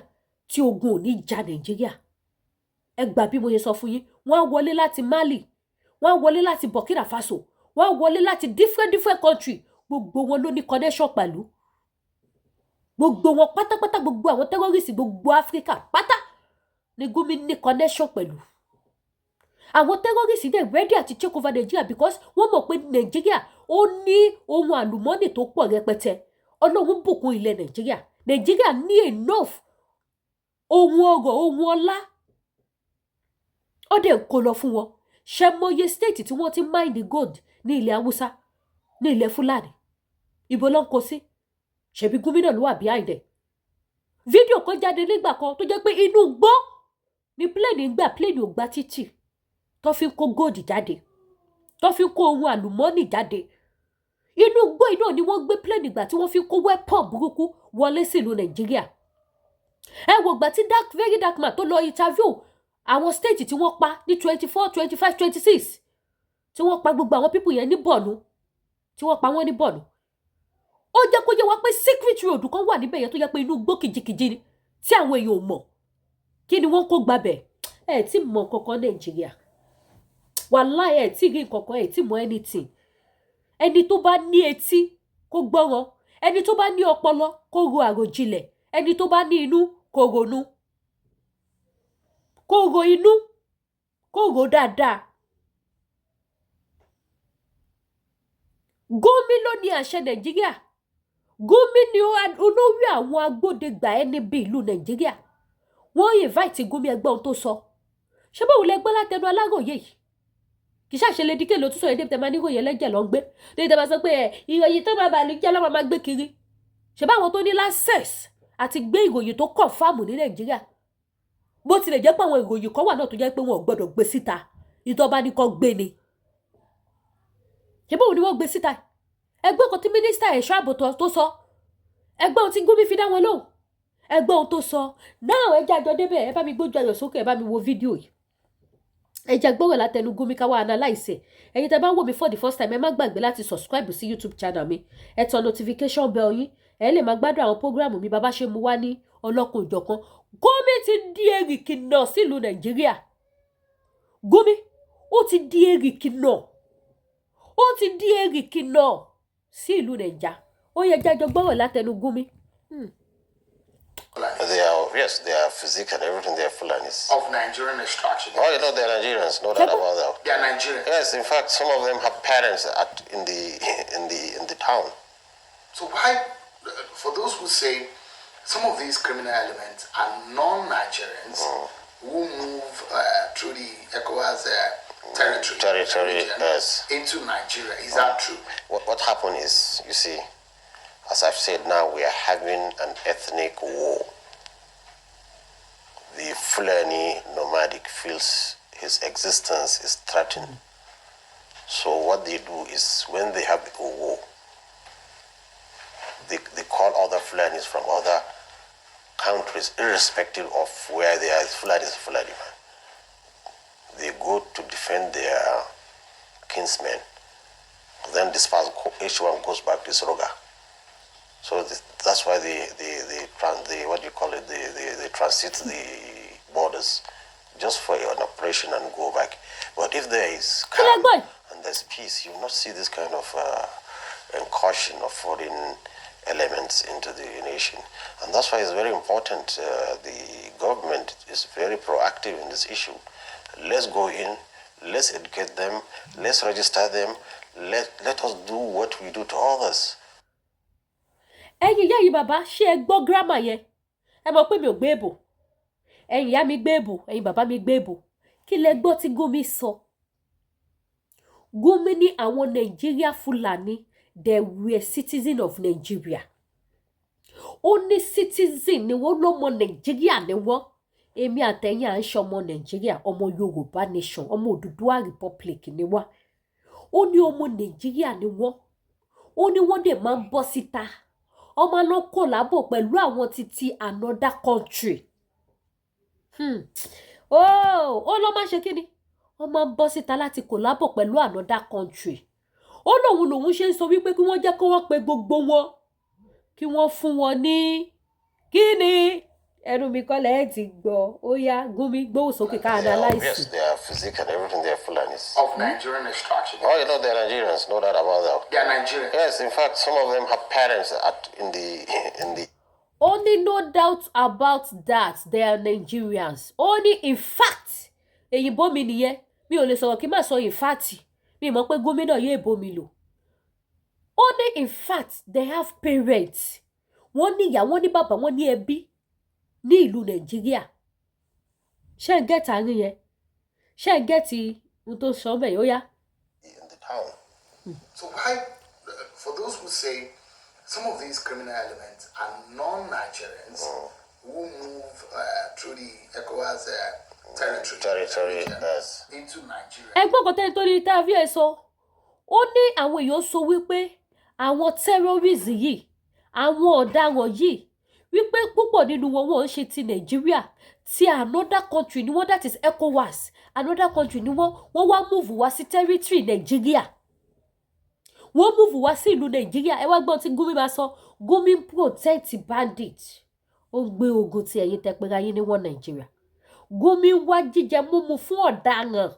tí ogun ò ní ja Nàìjíríà. Ẹ gbà bí mo ṣe sọ fún yín. Wọ́n á wọlé láti Mali, wọ́n á wọlé láti Burkina Faso, wọ́n á wọlé láti different different country. Gbogbo wọn ló ní connection pẹ̀lú gbogbo wọn pátápátá. Gbogbo àwọn terrorist gbogbo Áfíríkà pátá ni Gumi ní connection pẹ̀lú. Àwọn terrorist dẹ̀ ready àti take over Nàìjíríà because wọ́n mọ̀ pé Nàìjíríà ó ní ohun àlùmọ́nì tó pọ̀ rẹpẹtẹ. Ọlọ́run bùkún ilẹ̀ Nàìjíríà. Nàìjíríà ní enough ohun ọrọ̀, ohun ọlá. Ó dẹ̀ kó lọ fún wọn. Ṣe mọye state tí wọ́n ti mine gold ní ilẹ̀ Haúsá, ní ilẹ̀ Fúlàní? Ibo ló ń kó sí? Ṣebí gómìnà ló wà behind ẹ̀. Fídíò kan jáde nígbà kan tó jẹ́ pé inú gbó ni plane ń gbà, plane ò gba títì, tó fi ń kó gold jáde, tó fi ń kó ohun àlùmọ́ọ́nì jáde. Inú igbó iná ni wọ́n gbé plane gbà tí wọ́n fi ń kó weapon burúkú wọlé sílùú Nàìjíríà. Ẹ wò gbà tí dark very dark man tó lọ interview àwọn state tí wọ́n pa ní 24, 25, 26, tí wọ́n pa gbogbo àwọn people yẹn ní Borno, tí wọ́n pa wọ́n ní Borno. Ó jẹ́ kó yé wa pé secret road kan wà níbẹ̀ yẹn tó jẹ́ pé inú igbó kìjikìji ni, tí àwọn èèyàn ò mọ̀. Kí ni wọ́n kó gbabẹ̀? Ẹ tí mọ̀ kankan Nàìjíríà, wàláì, ẹ tí rí nǹkankan, ẹ tí mọ̀ anything. Ẹni tó bá ní etí kó gbọ́ràn, ẹni tó bá ní ọpọlọ kó ro àròjinlẹ̀, ẹni tó bá ní inú kó ronú, kó ro inú, kó ro dáadáa. Gumi ló ní àṣẹ Nàìjíríà. Gumi ni olórí àwọn agbódegbà ẹni bí ìlú Nàìjíríà. Wọ́n invite Gumi, ẹgbẹ́ ohun tó sọ. Ṣé báwo lẹ gbọ́ látẹnu Aláròye yìí? Kì í ṣàṣẹ lédíkè ló tún sọ èdè tẹ máa níròyìn ẹlẹ́jẹ̀ lọ ń gbé débi tẹ máa sọ pé ẹ ìròyìn tó máa bàlú jẹ́ lọ́wọ́ máa gbé kiri. Ṣé báwọn tó ní access àti gbé ìròyìn tó confirm ní Nàìjíríà, bó tilẹ̀ jẹ́ pé àwọn ìròyìn kan wà náà tó jẹ́ pé wọn ò gbọ́dọ̀ gbé síta, ìtọ́ba ní kò gbé ni. Ṣé báwo ni wọ́n gbé síta? Ẹgbẹ́ kan tí mínísítà ẹ̀ṣọ́ ààbò tó sọ, ẹgbẹ́ ohun tí Gumi fi dá wọn lóhùn, ẹgbẹ́ ohun tó sọ náà. Ẹ jẹ́ àjọ débẹ̀. Ẹ bá mi gbójú ayọ̀ sókè, ẹ bá mi wo fídíò yìí. Ẹ jẹ́ gbọ́rọ̀ látẹnu Gumi ká wá analyse ẹ̀. Ẹ̀yin tẹ́ bá ń wò mí for the first time, ẹ má gbàgbé láti subscribe sí YouTube channel mi, ẹ tan notification bell yín, ẹ lè máa gbádùn àwọn program mi bàbá ṣe mú wá ní ọlọ́kùn ìjọ̀kan. Gumi ti di èrìkì náà sílùú Nàìjíríà. Gumi ó ti di èrìkì náà, ó ti di èrìkì náà sí ìlú Nàìjà. Ó yẹ jájọ gbọ́rọ̀ látẹnu Gumi. They are, yes, they are physique and everything. They are Fulanis. Of Nigerian extraction. Oh, they're Nigerians. No doubt about that. They are Nigerians. Yes, in fact, some of them have parents at in the in the in the town. So why, for those who say some of these criminal elements are non-Nigerians who move through the ECOWAS territory, Territory, region yes. into Nigeria, is that true? What happened is, you see, as I've said now, we are having an ethnic war. The Fulani nomadic feels his existence is threatened. So what they do is when they have a war, they call other Fulanis from other countries, irrespective of where they are. Fulani is Fulani man. They go to defend their kinsmen, then disperse. Each one goes back to his ruga. So that's why they what do you call it? They transit the borders just for an operation and go back. But if there is calm Gbọ́ yìí? And there's peace, you will not see this kind of incursion of foreign elements into the nation. And that's why it's very important. The government is very proactive in this issue. Let's go in, let's educate them, let's register them, let us do what we do to others. Ẹ̀yin ìyá yìí, bàbá, ṣé ẹ gbọ́ grammar yẹn? Ẹ mọ̀ pé mi ò gbé èbò. Ẹ̀yin ìyá mi gbé èbò, ẹ̀yin bàbá mi gbé èbò. Kí lẹ gbọ́ tí Gumi sọ? Gumi ní àwọn Nàìjíríà Fúlàní, they were citizen of Nigeria. Ó ní citizen ni wọ́n, lọ́mọ Nàìjíríà ni wọ́n. Èmi àtẹ̀yìn à ń ṣọmọ Nàìjíríà, ọmọ Yorùbá nation, ọmọ Odùduwà Republic ni wá. Ó ní ọmọ Nàìjíríà ni wọ́n. Ó ní wọ́n dẹ̀ máa ń bọ́ síta, ọmọ ló collabo pẹ̀lú àwọn títí another country. Oh, ó lọ́ máa ń ṣe kí ni, wọ́n máa ń bọ́ síta láti collabo pẹ̀lú another country. Ó lóun lòun ṣe ń sọ wípé kí wọ́n jẹ́ kí wọ́n pe gbogbo wọn, kí wọ́n fún wọn ní kí ni. Ẹnu mi kọ́ lẹ́ẹ̀ ti gbọ́. Ó yá, Gumi, gbóhùn sókè ká They are, analyse. Yes, they are physique and everything. They are Fulanis. Of Nigerian extraction. Oh, they're Nigerians. No doubt about that. They are Nigerians. Yes, in fact, some of them have parents at in the Ó ní no doubt about that, they are Nigerians. Ó ní in fact, èyìnbó mi nìyẹn, mi ò lè sọ̀rọ̀ kí n má sọ in fact. Mi mọ̀ pé gómìnà yóò èbó mi lò. Ó ní in fact, they have parents. Wọ́n ní ìyá, wọ́n ní bàbá, wọ́n ní ẹbí ní ìlú Nàìjíríà. Ṣé ń get àárín yẹn? Ṣé ń get ohun tó sọ bẹ́ẹ̀? Ó yá. In the town. So why, for those who say some of these criminal elements are non-Nigerians who move through the ECOWAS territory, Territory, region yes. into Nigeria. Ẹgbọ́n kan tẹ́ni tó ní interview ẹ̀ sọ, ó ní àwọn èèyàn sọ wípé àwọn terrorists yìí, àwọn ọ̀daràn yìí, wípé púpọ̀ nínú wọn, wọ́n ń ṣe ti Nàìjíríà, ti another country ni wọ́n, that is ECOWAS, another country ni wọ́n. Wọ́n wá move wá sí territory Nàìjíríà, wọ́n move wá sí ìlú Nàìjíríà. Ẹ wá gbọ́n tí Gumi máa sọ. Gumi ń protect bandit, ó ń gbé ogun ti ẹ̀yin tẹpẹ́ra yín ní wọ́n Nàìjíríà. Gumi ń wá jíjẹ múmu fún ọ̀daràn,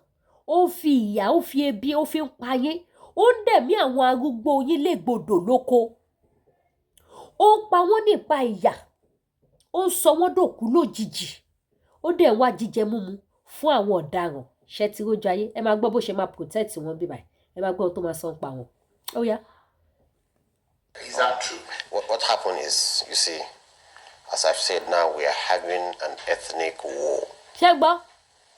ó ń fi ìyà, ó fi ebi, ó fi ń pa yín, ó ń dẹ̀mí àwọn arúgbó yín légbodò lóko, ó ń pa wọ́n nípa ìyà, ó ń sọ wọ́n dòkú lójijì, ó dẹ̀ ń wá jíjẹ múmu fún àwọn ọ̀daràn. Ṣẹ́ tí rójú ayé? Ẹ máa gbọ́ bó ṣe máa protect wọn bíbáyìí, ẹ máa gbọ́ ohun tó máa sọ ń pa wọn. Ó yá. Is that true? What happened is, you see, as I've said now, we are having an ethnic war. Ṣé gbọ́?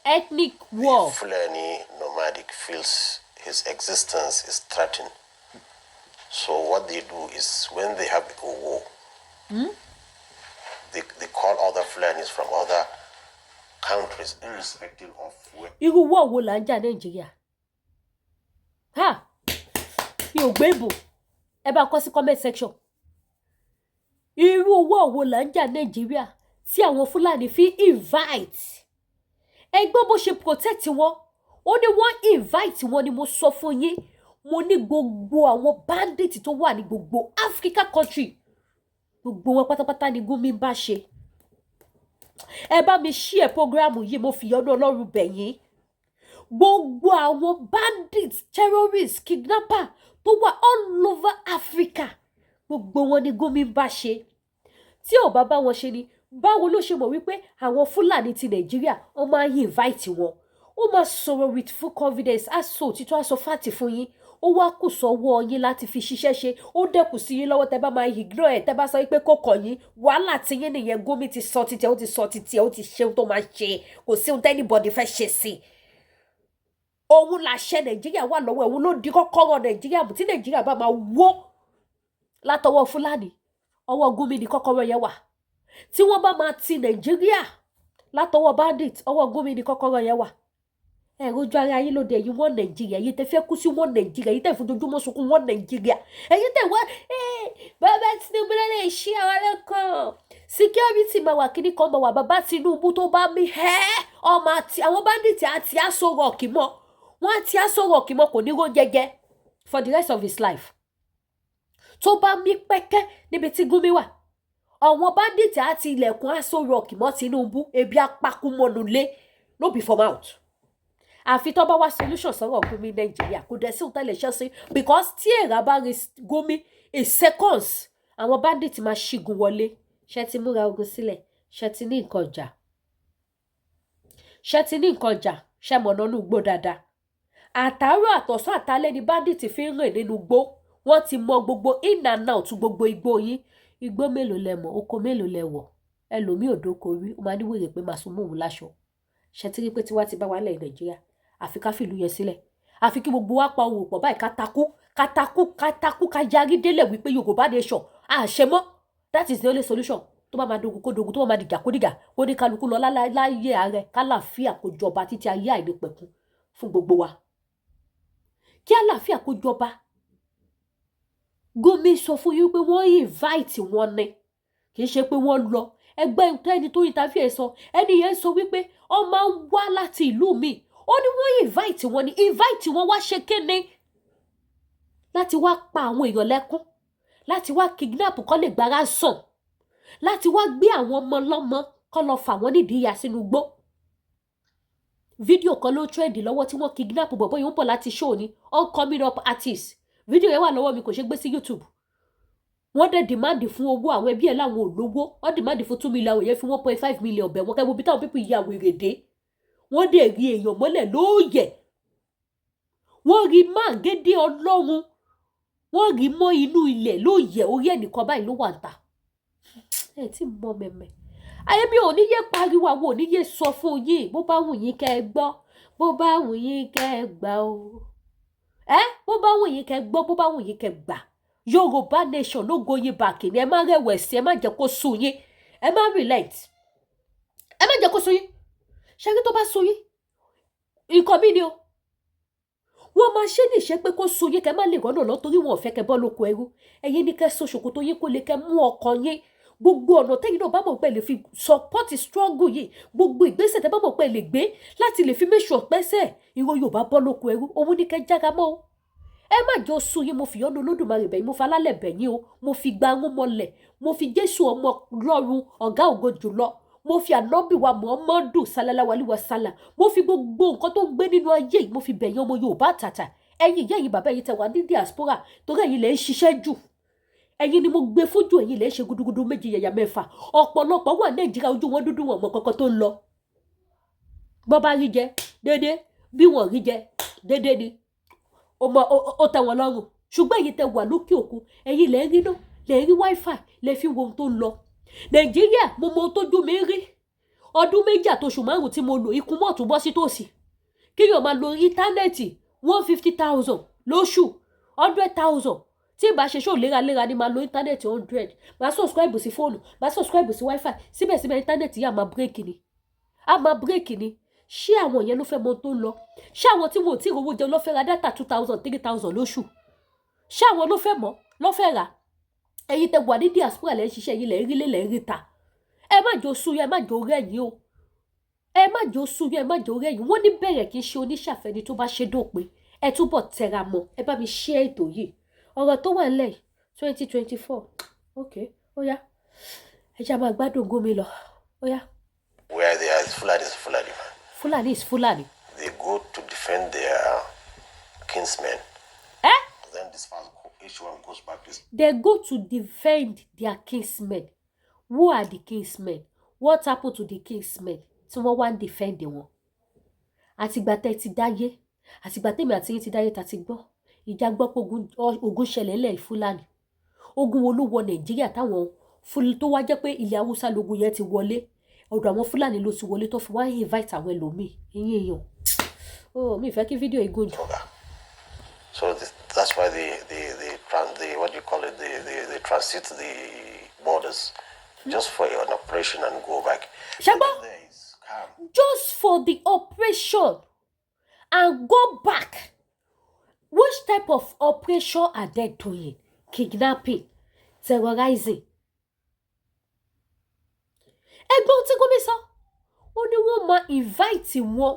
Ethnic war. The Fulani nomadic feels his existence is threatened. So what they do is when they have a war, they call other Fulanis from other countries, irrespective of where. Irú war wo là ń jà Nàìjíríà? Ha, mi ò gbé ìbò. Ẹ bá kọ sí comment section, irú war wo là ń jà Nàìjíríà tí àwọn Fúlàní fi invite? Ẹ gbọ́ bó ṣe protect wọn. Ó ní wọ́n invite wọn ni. Mo sọ fún yín, mo ní gbogbo àwọn bandit tó wà ní gbogbo Africa country, gbogbo wọn pátápátá ni Gumi ń bá ṣe. Ẹ bá mi share program yìí, mo fi ìyọ́nú Ọlọ́run bẹ̀ yín. Gbogbo àwọn bandits, terrorists, kidnapper tó wà all over Africa, gbogbo wọn ni Gumi ń bá ṣe. Tí ò bá bá wọn ṣe ni, báwo ló ṣe mọ̀ wípé àwọn Fúlàní ti Nàìjíríà, wọ́n máa ń invite wọn? Ó máa sọ̀rọ̀ with full confidence, á sọ òtítọ́, á sọ fact fún yín. Ó wá kù sọ́wọ́ yín láti fi ṣiṣẹ́ ṣe. Ó dẹ́kun sí yín lọ́wọ́. Tẹ́ bá máa ignore ẹ̀, tẹ́ bá sọ pé kò kàn yín, wàhálà tí yín nìyẹn. Gumi ti sọ títí ẹ̀, ó ti sọ títí ẹ̀, ó ti ṣe ohun tó máa ṣe. Kò sí ohun t'anybody fẹ́ ṣe sí i. Òun làṣẹ Nàìjíríà wà lọ́wọ́ ẹ̀, òun ló di kọ́kọ́rọ́ Nàìjíríà mú. Tí Nàìjíríà bá máa wó látọwọ́ Fúlàní, ọwọ́ Gumi ni kọ́kọ́rọ́ yẹn wà. Tí wọ́n bá máa ti Nàìjíríà látọwọ́ bandit, ọwọ́ Gumi ni kọ́kọ́rọ́ yẹn wà. Ẹ rojú ara yín lóde. Ẹ̀yin wọ́n Nàìjíríà, ẹ̀yin tẹ́ fẹ́ kú sí wọ́n Nàìjíríà, ẹ̀yin tẹ́ fojoojúmọ́ sunkún wọ́n Nàìjíríà, ẹ̀yin tẹ́ wọ́n bàbá Tinubu lè ṣí àwọn lẹ́kọ̀ọ́, security máa wà, kíní kan máa wà. Bàbá Tinubu tó bá mi hẹ́ ọmọ àti àwọn bandit àti Aso Rock mọ́ wọ́n, àti Aso Rock mọ́, kò ní ró jẹjẹ for the rest of his life. Tó bá mí pẹ́kẹ́ níbi tí Gumi wà, àwọn bandit àti ilẹ̀kùn Aso Rock mọ́ Tinubu, ebi apákúmọ́nulé, no be for mouth. Àfi tó bá wá solution sọ̀rọ̀ Gumi Nàìjíríà, kò dẹ̀ sí òun tẹ́lẹ̀ ṣẹ́ sí, because tí èèrà bá rí Gumi in seconds, àwọn bandit máa ṣígun wọlé. Ṣé ti múra ogun sílẹ̀? Ṣé ti ní nǹkan ọjà? Ṣé ti ní nǹkan ọjà? Ṣé mọ̀nà inú igbó dáadáa? Àtàárọ̀, àtọ̀sán, àtàlẹ́ ni bandit fi ń rìn nínú igbó. Wọ́n ti mọ gbogbo in and out gbogbo igbó yín. Igbó mélòó lẹ mọ̀? Oko mélòó lẹ wọ̀? Ẹlòmíì ò dóko rí, ó máa ní wèrè pé máa sun mọ́ òun láṣọ. Ṣe ti rí pé tiwa ti bá wa lẹ̀ Nàìjíríà? Àfi ká fìlú yẹn sílẹ̀, àfi kí gbogbo wa pa ohùn pọ̀ báyìí, ká takú, ká takú, ká takú, ká yarí délẹ̀ wípé Yorùbá nation àṣẹ mọ́. That is the only solution. Tó bá máa dogun, kó dogun. Tó bá máa dìjà, kó dìjà. Kó ní kálukú lọ láyé ààrẹ, kálàáfíà kó jọba títí ayé àìnípẹ̀kun fún gbogbo wa, kí àlàáfíà kó jọba. Gumi sọ fún yín pé wọ́n invite wọn ni, kì í ṣe pé wọ́n lọ. Ẹgbẹ́ ẹni tó interview ẹ̀ sọ, ẹni yẹn sọ wípé ọ máa ń wá láti ìlú mi. Ó ní wọ́n invite wọn ni. Invite wọn wá ṣe kéne? Láti wá pa àwọn èèyàn lẹ́kún, láti wá kidnap kọ́ lè gbára sàn, láti wá gbé àwọn ọmọ lọ́mọ kọ́ lọ fà wọ́n nídìí ìyá sínú igbó. Fídíò kan ló trend lọ́wọ́ tí wọ́n kidnap bọ̀bọ́ yìí, ń bọ̀ láti show ni, on coming up artist. Fídíò yẹn wà lọ́wọ́ mi, kò ṣe gbé sí YouTube. Wọ́n dẹ̀ demand fún owó, àwọn ẹbí ẹ̀ láwọn ò lówó. Wọ́n demand fún 2 million, àwọn èèyàn fi 1.5 million bẹ̀ wọ́n. Kẹ́ wo bí táwọn people ya wèrè dé. Wọ́n dẹ̀ rí èèyàn mọ́lẹ̀ lóòyẹ̀, wọ́n rí máa gédé Ọlọ́run, wọ́n rí mọ́ inú ilẹ̀ lóòyẹ̀, orí ẹnìkan báyìí ló wà ń ta. Ẹ tí mọ mẹ̀mẹ̀ ayé mi ò ní yé pariwo, àwọn ò ní yé sọ fún yín. Bó bá wù yín kẹ́ ẹ gbọ́, bó bá wù yín kẹ́ ẹ gbà o, ẹ bó bá wù yín kẹ́ ẹ gbọ́, bó bá wù yín kẹ́ ẹ gbà, Yorùbá nation ló going back ni. Ẹ má rẹ̀wẹ̀sì, ẹ má jẹ́ kó sú yín, ẹ má relent, ẹ má jẹ́ kó sú yín. Ṣẹ́rí tó bá sú yín, nǹkan mi ni o. Wọ́n máa ṣe ní ìṣe pé kó sú yín, kẹ́ má lè rọ́nà lọ, torí wọn ò fẹ́ kẹ́ bọ́ lóko ẹrú. Ẹ̀yin ní kẹ́ so ṣòkòtò yín kó lè kẹ́ mú ọkàn yín. Gbogbo ọ̀nà tẹ́yìn náà bá mọ̀ pé lè fi support struggle yìí, gbogbo ìgbésẹ̀ tẹ́ bá mọ̀ pé lè gbé láti lè fi make sure pẹ́sẹ̀ ìran Yorùbá bọ́ lóko ẹrú, òun ní kẹ́ jára mọ́ o. Ẹ má jọ sú yín. Mo fi yọ́nú Olódùmarè bẹ̀yìn, mo fi alálẹ̀ bẹ̀yìn o, mo fi gba arún mọ́lẹ̀, mo fi Jésù ọmọ Ọlọ́run ọ̀gá ògo jùlọ, mo fi ànábì wa Muhammadu sallallahu alaihi wasallam, mo fi gbogbo nǹkan tó ń gbé nínú ayé yìí, mo fi bẹ̀yìn ọmọ Yorùbá àtàtà, ẹ̀yin ìyá, ẹ̀yin bàbá, ẹ̀yin tẹ́ wà ní diaspora, torí ẹ̀yin lẹ ń ṣiṣẹ́ jù, ẹ̀yin ni mo gbé fojú, ẹ̀yin lẹ ń ṣe gudugudu méjì yàyà mẹ́fà. Ọ̀pọ̀lọpọ̀ wà Nàìjíríà, ojú wọn dúdú, wọn mọ kankan tó ń lọ. Bọ́ bá rí jẹ déédé, bí wọ́n rí jẹ déédé ni ó mọ ó tẹ́ wọn lọ́rùn. Ṣùgbọ́n ẹ̀yin tẹ́ wà lókè òkun, ẹ̀yin lẹ ń rí náà, lẹ ń rí wifi, lẹ fi wo ohun tó ń lọ Nàìjíríà. Mo mọ ohun tójú mi rí. Ọdún 2 àtoṣù 5 tí mo lò, ikú mọ̀ tún bọ́ sí tòsí. Kéèyàn máa lo íńtánẹ́ẹ̀tì 150,000 lóṣù, 100,000. Tí ìbá ṣe ṣó léraléra ni máa lo íńtánẹ́ẹ̀tì 100, máa subscribe sí fóònù, máa subscribe sí wifi, síbẹ̀síbẹ̀ íńtánẹ́ẹ̀tì yìí á máa break ni, á máa break ni. Ṣé àwọn yẹn ló fẹ́ mọ ohun tó ń lọ? Ṣé àwọn tí wọn ò tí ì rówó jẹun ló fẹ́ ra data 2,000, 3,000 lóṣù? Ṣé àwọn ló fẹ́ mọ̀ ló fẹ́ rà? Ẹ̀yin tẹ́ wà ní diaspora, lẹ́ ń ṣiṣẹ́ yìí, lẹ́ ń rí lé, lẹ́ ń rí ta. Ẹ má jò sú yẹn, ẹ má jò rẹ̀yìn o. Ẹ má jẹ́ ó sú yín, ẹ má jẹ́ ó rẹ̀yìn. Wọ́n ní bẹ̀rẹ̀ kì í ṣe oníṣàfẹ́ni tó bá ṣe dópin. Ẹ túbọ̀ tẹra mọ́. Ẹ bá mi ṣe ètò yìí, ọ̀rọ̀ tó wà nílẹ̀ 2024. Ok, ó yá, ẹ jẹ́ á máa gbádùn Gumi lọ. Ó yá. Where they are, Fulani is Fulani man. Fulani is Fulani. They go to defend their kinsmen. Eh? Then this one, each one goes back to his They go to defend their kinsmen. Who are the kinsmen? What happened to the kinsmen tí wọ́n wá ń defend wọn? Àtìgbà tẹ́ ti dáyé, àtìgbà tèmi àti yín ti dáyé, ta ti gbọ́ ìjà, gbọ́ pé ogun ṣẹlẹ̀ ńlẹ̀ Fúlàní. Ogun wo ló wọ Nàìjíríà táwọn tó wá jẹ́ pé ilẹ̀ Haúsá lógun yẹn ti wọlé? Ọ̀dọ̀ àwọn Fúlàní ló ti wọlé tó fi wá invite àwọn ẹlòmíì. Ẹ̀yin èèyàn, oh, mi ì fẹ́ kí fídíò yìí gùn jù. So that's why they what do you call it? They transit the borders just for an operation and go back. Ṣé gbọ́? There is calm. Just for the operation and go back. Which type of operation are they doing? Kidnapping, terrorizing. Ẹgbọ́n tí Gumi sọ, ó ní wọ́n máa invite wọn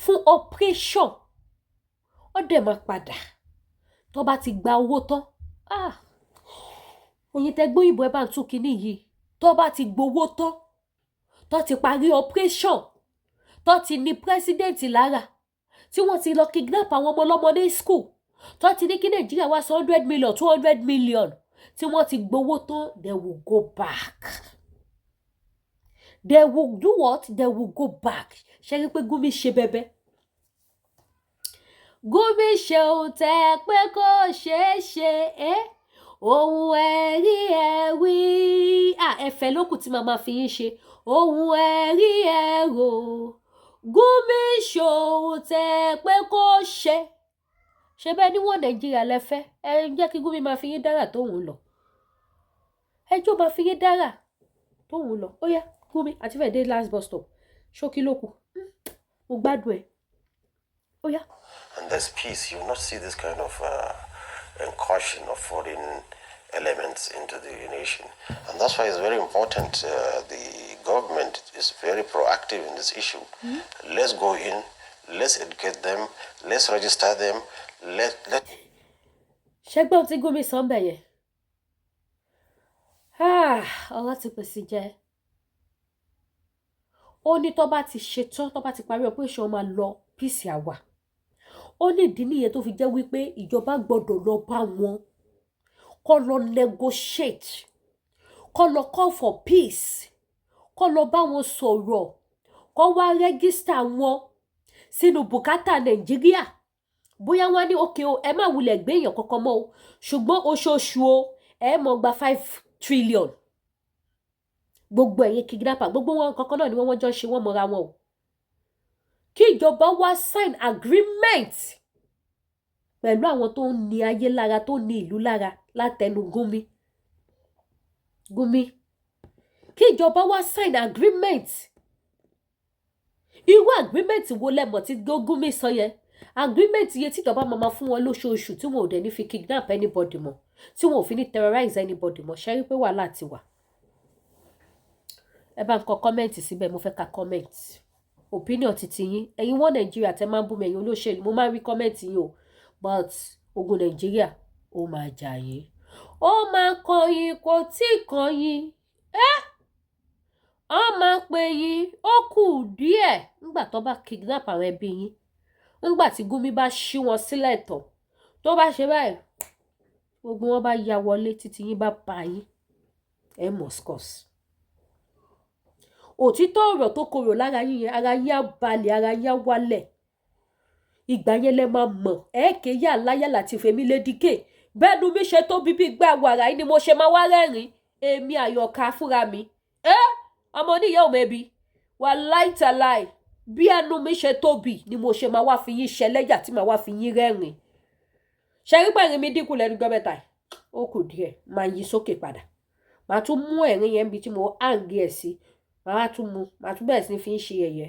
fún operation, ó dẹ̀ máa padà tó bá ti gba owó tán. Ah, ẹ̀yin tẹ́ gbóyìnbó, ẹ bá ń tún kinní yìí. Tó bá ti gbowó tán, tó ti parí operation, tó ti ní president lára, tí wọ́n ti lọ kidnap àwọn ọmọ ọlọ́mọ ní school, tó ti ní kí Nàìjíríà wá san 100 million, 200 million, tí wọ́n ti gbowó tán, they will go back. They will do what? They will go back. Ṣe rí pé Gumi ṣe bẹbẹ? Gumi ṣe ohun tẹ́ pé kò ṣeé ṣe é, ohun ẹ̀rí ẹ̀ wí. Ẹ̀fẹ̀ lókù tí màá máa fi yín ṣe. Ohun ẹ̀rí ẹ̀ rò, Gumi ṣe ohun tẹ́ pé kò ṣe ṣe bẹ́ẹ̀. Níwọ̀n Nàìjíríà lẹ́fẹ́, ẹ jẹ́ kí Gumi máa fi yín dára tóun lọ. Ẹjọ́ máa fi yín dára tóun lọ. Ó yá, Gumi àti fẹ́ẹ̀ dé last bus stop. Ṣókí lókù, mo gbádùn ẹ̀. Ó yá. And there's peace. You will not see this kind of incursion of foreign elements into the nation. And that's why it's very important. The government is very proactive in this issue. Let's go in, let's educate them, let's register them, let Ṣẹgbọn tí Gumi sọ ń bẹ̀ yẹn, ọ̀rọ̀ ti pèsè jẹ́. Ó ní tó bá ti ṣetán, tó bá ti parí operation, máa lọ, peace àwà. Ó ní ìdí nìyẹn tó fi jẹ́ wípé ìjọba gbọ́dọ̀ lọ bá wọn, kó lọ negotiate, kó lọ call for peace, kó lọ bá wọn sọ̀rọ̀, kó wá register wọn sínú bùkátà Nàìjíríà. Bóyá wọ́n ní òkè o, ẹ má wulẹ̀ gbé èèyàn kankan mọ́ o, ṣùgbọ́n oṣooṣù o, ẹ mọ̀ gba 5 trillion. Gbogbo ẹ̀yin kidnapper, gbogbo wọn kankan náà ni wọ́n jọ ń ṣe, wọ́n mọ́ra wọn o. Kí ìjọba wá sign agreement pẹ̀lú àwọn tó ń ní ayé lára, tó ń ní ìlú lára látẹnu Gumi. Gumi, kí ìjọba wá sign agreement. Irú agreement wo lẹ́mọ̀ tí Gumi sọ yẹn? Agreement yẹn tíjọba máa ma fún wọn lóṣooṣù, tí wọn ò dẹ̀ ní fi kidnap anybody mọ́, tí wọn ò fi ní terrorize anybody mọ́. Ṣe rí pé wàhálà ti wà? Ẹ bá ń kọ comment síbẹ̀, mo fẹ́ ka comment, opinion ti yín. Ẹ̀yin wọ́n Nàìjíríà tẹ́ máa ń bú mi, ẹ̀yin olóṣèlú, mo máa ń rí comment yín o, but ogun Nàìjíríà ó máa jà yín, ó máa kàn yín, kò tí ì kàn yín. Ẹ́ ọ máa pè yín, ó kù díẹ̀ nígbà tó bá kidnap àwọn ẹbí yín, nígbà tí Gumi bá ṣí wọn sílẹ̀ tán, tó bá ṣe báyìí, gbogbo wọn bá ya wọlé, títí yín bá bá yín, ẹ mọ̀ scores. Òtítọ́ ọ̀rọ̀ tó korò lára yín yẹn, ara yín á balẹ̀, ara yín á wálẹ̀. Ìgbà yẹn lẹ máa mọ̀. Ẹ ké yà láyà láti fèmí lédíkè bẹ́ẹ̀ nu mi ṣe tó bíbí gbà wàrà yìí ni mo ṣe máa wá rẹ́rìn. Èmi àyọ̀ká fúnra mi, ẹ ọmọ oníyàá ò mẹ́bi wà láìtàláì. Bí ẹnu mi ṣe tóbi ni mo ṣe máa wá fi yín ṣẹlẹ́yà, tí màá wá fi yín rẹ́rìn. Ṣe rí pẹ̀rín mi dínkù lẹ́nu gbọ́ mẹ́ta yìí? Ó kù díẹ̀, máa yí sókè padà. Màá tún mú ẹ̀rín yẹn bí tí mo hàǹgí ẹ̀ sí, màá tún mú, màá tún bẹ̀rẹ̀ sí ní fi ń ṣe ẹ̀yẹ.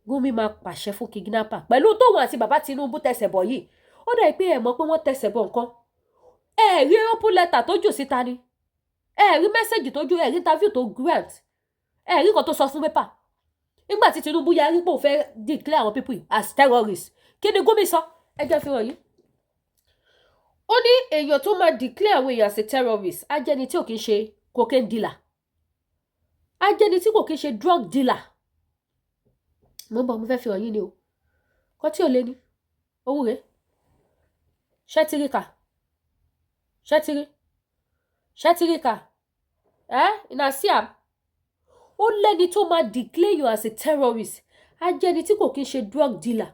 Gumi máa pàṣẹ fún kidnapper pẹ̀lú tóun àti bàbá Tinubu tẹsẹ̀ bọ̀ yìí. Ó dà pé ẹ mọ̀ pé wọ́n tẹsẹ̀ bọ̀ nǹkan. Ẹ rí open letter tó jù síta ni, ẹ rí message tó jù, ẹ rí interview tó grant, ẹ rí nǹkan tó sọ fún pépà. Nígbà tí Tinubu yarí pé òun fẹ́ declare àwọn people as terrorists, kí ni Gumi sọ? Ẹ jẹ́ fi hàn yín. Ó ní èèyàn tó máa declare àwọn èèyàn as a terrorist á jẹ́ ẹni tí ò kí ń ṣe cocaine dealer, á jẹ́ ẹni tí kò kí ń ṣe drug dealer. Mo ń bọ̀, mo fẹ́ fi hàn yín ni o. Kọ́ tí ò lé ní owó rẹ̀ ṣẹ́tíríkà, ṣẹ́tírí, ṣẹ́tíríkà ẹ́ ìnàsíà. Ó lẹ́ni tó máa declare you as a terrorist á jẹ́ ẹni tí kò kí ń ṣe drug dealer,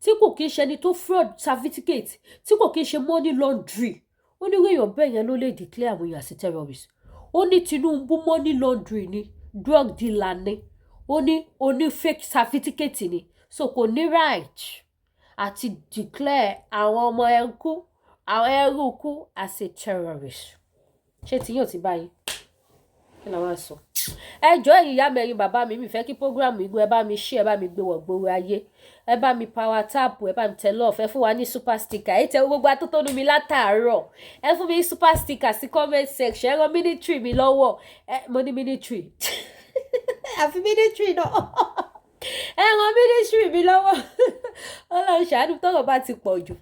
tí kò kí ń ṣe ẹni tó fraud certificate, tí kò kí ń ṣe money laundry. Ó ní èèyàn bẹ́ẹ̀ yẹn ló lè declare àwọn èèyàn as a terrorist. Ó ní Tinubu, money laundry ni, drug dealer ni, ó ní oní fake certificate ni, so kò ní right àti declare àwọn ọmọ ẹrú, àwọn ẹrú kú as a terrorist. Ṣé tí yóò ti báyìí? Kí ni àwọn sọ? Ẹ jọ̀ọ́, ẹ̀yin ìyá mi, ẹ̀yin bàbá mi, mi fẹ́ kí program yìí, ẹ bá mi share, ẹ bá mi gbé wọ̀ gbòòrò ayé, ẹ bá mi power tap, ẹ bá mi tẹ love, ẹ fún wa ní super sticker. Ẹ tẹ gbogbo atótónu mi látàárọ̀, ẹ fún mi ní super sticker sí comment section. Ẹ ràn ministry mi lọ́wọ́. Ẹ mo ní ministry, àfi ministry náà, ẹ ràn ministry mi lọ́wọ́. Ọlọ́run ṣàánú, tọ́rọ̀ bá ti pọ̀ jù,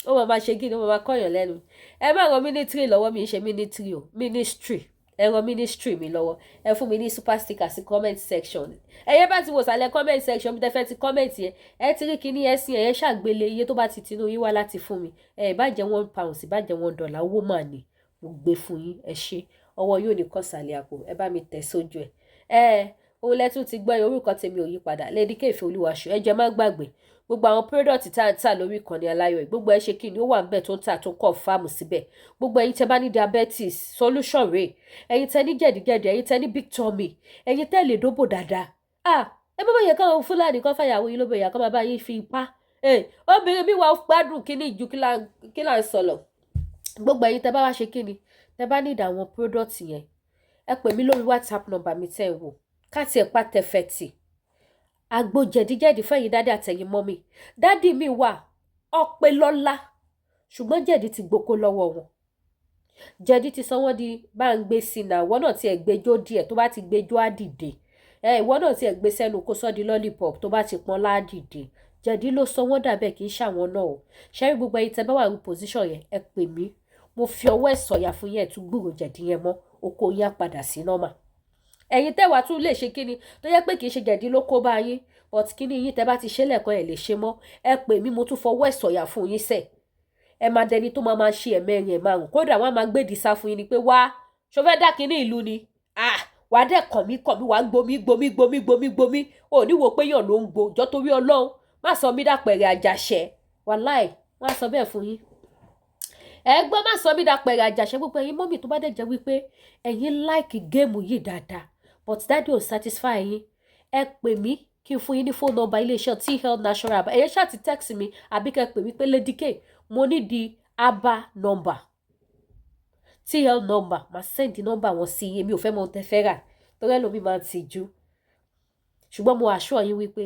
ó máa ma ṣe kí ni, ó máa ma kọ́yàn lẹ́nu. Ẹ má ràn ministry lọ́wọ́, mi ń ṣe ministry o, ministry. Ẹ ràn ministry mi lọ́wọ́, ẹ fún mi ní super sticker sí comment section. Ẹ̀yẹ́ bá ti wò sàlẹ̀ comment section bí tẹ́ fẹ́ ti comment yẹn, ẹ ti rí kíní ẹ sí ẹ̀yẹ́ ṣàgbélé iye tó bá ti tinú yín wá láti fún mi. Ẹ ìbá jẹ́ £1, ìbá jẹ́ $1, owó mà ní mo gbé fún yín. Ẹ ṣé, ọwọ́ yóò ní kọ́sàlẹ̀ àpò. Ẹ bá mi tẹ̀ sójú ẹ. Ẹ òun lẹ́tún ti gbọ́. Orúkọ tèmi ò yí padà, Lady K Ìfẹ́ Olúwaṣọ. Ẹ jẹ́ má gbàgbé gbogbo àwọn product tá à ń tà lórí ìkànnì aláyọ̀ yìí, gbogbo ẹ ṣe kí ni, ó wà ń bẹ̀ tó ń tà, tó ń confirm síbẹ̀. Gbogbo ẹ̀yin tẹ́ bá ní diabetes, solution rèé. Ẹ̀yin tẹ́ ní jẹ̀díjẹ̀dí, ẹ̀yin tẹ́ ní big tummy, ẹ̀yin tẹ́ lè dóbò dáadáa, ah, ẹ má bá yẹ káwọn Fúlàní kan fàyàwó yín lóbẹ̀ yà kọ́ máa bá yín fi ipá. Obìnrin mi wà gbádùn kíní ju kí là ń sọ lọ. Gbogbo ẹ̀yin tẹ́ bá wá ṣe kíni, tẹ́ bá need àwọn product yẹn, ẹ pè mí lórí WhatsApp number mi tẹ́ ẹ wò. Káàtì ẹ̀ pa tẹ̀fẹ̀tì àgbo jẹ̀díjẹ̀dí fẹ̀yìn daddy àtẹ̀yìn mummy. Daddy mi wà ọ̀pẹ lọ́lá, ṣùgbọ́n jẹ̀dí ti gboko lọ́wọ́ wọn. Jẹ̀dí ti sọ wọ́n di bá ń gbé sí náà. Ìwọ náà tiẹ̀ gbẹjọ́ díẹ̀, tó bá ti gbẹjọ́ á dìde. Ẹ ìwọ náà tiẹ̀ gbé sẹ́nu kó sọ́ di lollipop, tó bá ti pọ́n ládìde. Jẹ̀dí ló sọ wọ́n dàbẹ̀, kì í ṣàwọn náà o. Ṣẹ́rí, gbogbo ẹ̀yin tẹ́ bá wà ní position yẹn, ẹ pè mí. Mo fi ọwọ́ ẹ̀ sọ̀yà fún yẹn, ẹ̀ tún gbúrò jẹ̀dí yẹn mọ́, oko yín á padà sí normal. Ẹ̀yin tẹ́wàá tún lè ṣe kíni, tó yẹ pé kì í ṣe jẹ̀dí ló kó bá yín, but kíni yín tẹ́ bá ti ṣe lẹ́ẹ̀kan, ẹ̀ lè ṣe mọ́, ẹ pè mí. Mo tún fọwọ́ ẹ̀ sọ̀yà fún yín sẹ̀, ẹ máa dẹni tó máa máa ṣe ẹ̀mẹ́rin, ẹ̀ márùn. Kódà wọ́n á máa gbèdì sá fún yín ni pé, wá, ṣo fẹ́ dá kíní ìlú ni? Ah, wàá dẹ̀ kàn mí, kàn mí, wàá gbomi, gbomi, gbomi, gbomi, gbomi. Ò ní wo pé yàn ló ń gbo jọ. Torí Ọlọ́run, má sọ mí dàpẹ̀rẹ̀ àjàṣẹ́. Wàláì, wọ́n á sọ bẹ́ẹ̀ fún yín. Ẹ gbọ́, má sọ mí dàpẹ̀rẹ̀ àjàṣẹ́. Gbogbo ẹ̀yin mummy tó bá dẹ̀ jẹ́ wípé ẹ̀yin like game yìí dáadáa, but daddy ò satisfy yín, ẹ pè mí kí n fún yín ní phone number iléeṣẹ́ T Health Natural Herbal. Ẹ̀yẹ́ ṣáà ti text mi àbí kẹ́ pè mí pé, "Lady K, mo ní di herbal number, T Health number." Máa send number wọn sí yín. Mi ò fẹ́ mọ ohun tẹ́ fẹ́ rà torí ẹlòmíì máa ń tijú, ṣùgbọ́n mo assure yín wípé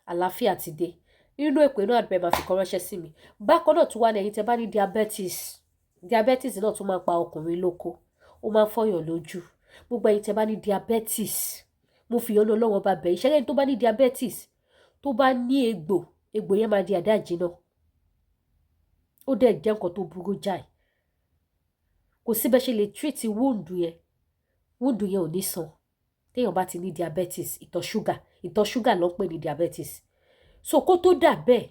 àlàáfíà ti dé nínú èpè náà. Àbẹ̀ máa fi kọ́ ránṣẹ́ sí mi. Bákan náà tún wá ní ẹ̀yin tẹ́ bá ní diabetes. Diabetes náà tún máa pa ọkùnrin lóko, ó máa ń fọyàn lójú. Gbogbo ẹ̀yin tẹ́ bá ní diabetes, mo fi ìyọ́nú Ọlọ́run ọba bẹ̀. Ìṣẹ́lẹ̀ tó bá ní diabetes, tó bá ní egbò, egbò yẹn máa di àdáàjì náà. Ó dẹ̀ jẹ́ nǹkan tó burú jáì. Kò sí bẹ́ẹ̀ ṣe lè treat wound yẹn, wound yẹn ò ní sàn. Téèyàn bá ti ní diabetes, ìtọ̀ ṣúgà, ìtọ̀ ṣúgà ló ń pè ní diabetes. So kó tó dà bẹ́ẹ̀,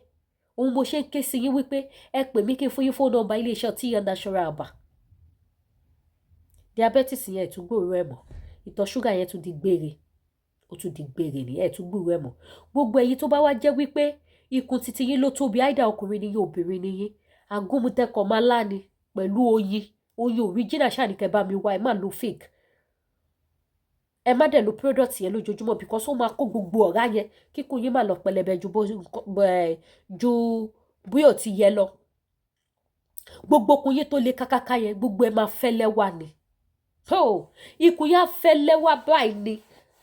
òun mo ṣe ń ké sí yín wípé ẹ pè mí kí n fún yín phone number iléeṣẹ́ T Natural Herbal. Diabetes yẹn, ẹ̀ tún gbòòrò ẹ̀ mọ́. Ìtọ̀ ṣúgà yẹn tún di gbére, ó tún di gbére ní, ẹ̀ tún gbòòrò ẹ̀ mọ́. Gbogbo ẹ̀yin tó bá wá jẹ́ wípé ikùn titi yín ló tóbi, àìdá ọkùnrin ni yín, obìnrin ni yín, agúnmutẹ́kọ̀ máa láni pẹ̀lú oyin, oyin original ṣáà ní kẹ́ bá mi wá. Ẹ má lo fake, ẹ má dẹ̀ lo product yẹn lójoojúmọ́ because ó máa kó gbogbo ọ̀rá yẹn, kíkùn yín má lọ pẹlẹbẹ ju bó ju bí ò ti yẹ lọ. Gbogbo okùn yín tó le kákáká yẹn, gbogbo ẹ máa fẹ́lẹ́ wà ní ikùn yẹn á fẹ́lẹ́ wá báyìí ni,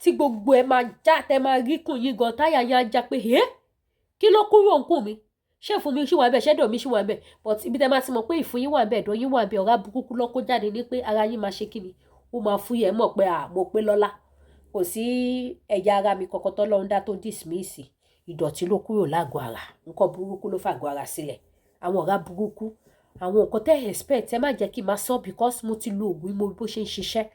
tí gbogbo ẹ máa já, tẹ máa rí kùn yín gan, táyà yẹn á já pé ẹ́, kí ló kúrò ń kùn mi? Ṣé ìfun mi ṣì wà bẹ́ẹ̀? Ṣẹ́dọ̀ mi ṣì wà bẹ́ẹ̀? But ibi tẹ́ máa ti mọ̀ pé ìfun yín wà bẹ́ẹ̀, ẹ̀dọ̀ yín wà bẹ́ẹ̀, ọ̀rá burúkú lọ́kó jáde ní pé ara yín máa ṣe kíni, ó máa fúyẹ́. Mọ̀ pé à mo pé lọ́lá. Kò sí ẹ̀yà ara mi kankan tọ́lọ́run dá tó dismiss. Ìdọ̀tí ló kúrò lágọ̀ọ́ ara, nǹkan burúkú ló fàgọ́ ara sílẹ̀, àwọn ọ̀rá burúkú, àwọn nǹkan tẹ́ expect. Ẹ má jẹ́ kí n máa sọ because mo ti lo oògùn, mo bó ṣe ń ṣiṣẹ́.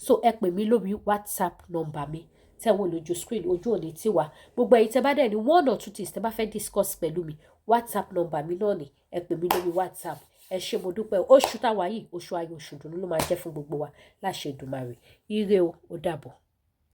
So ẹ pè mí lórí WhatsApp number mi tẹ́ wò lójú screen. Ojú òní tiwa. Gbogbo ẹ̀yin tẹ́ bá dẹ̀ ní one or two things tẹ́ bá fẹ́ discuss pẹ̀lú mi, WhatsApp number mi náà ni, ẹ pè mí lórí WhatsApp. Ẹ ṣé, mo dúpẹ́. Oṣù táwa yìí, oṣù ayọ̀, oṣù dùnú ló máa jẹ́ fún gbogbo wa láṣẹ Èdùmàrè. Ire o, ó dàbọ̀.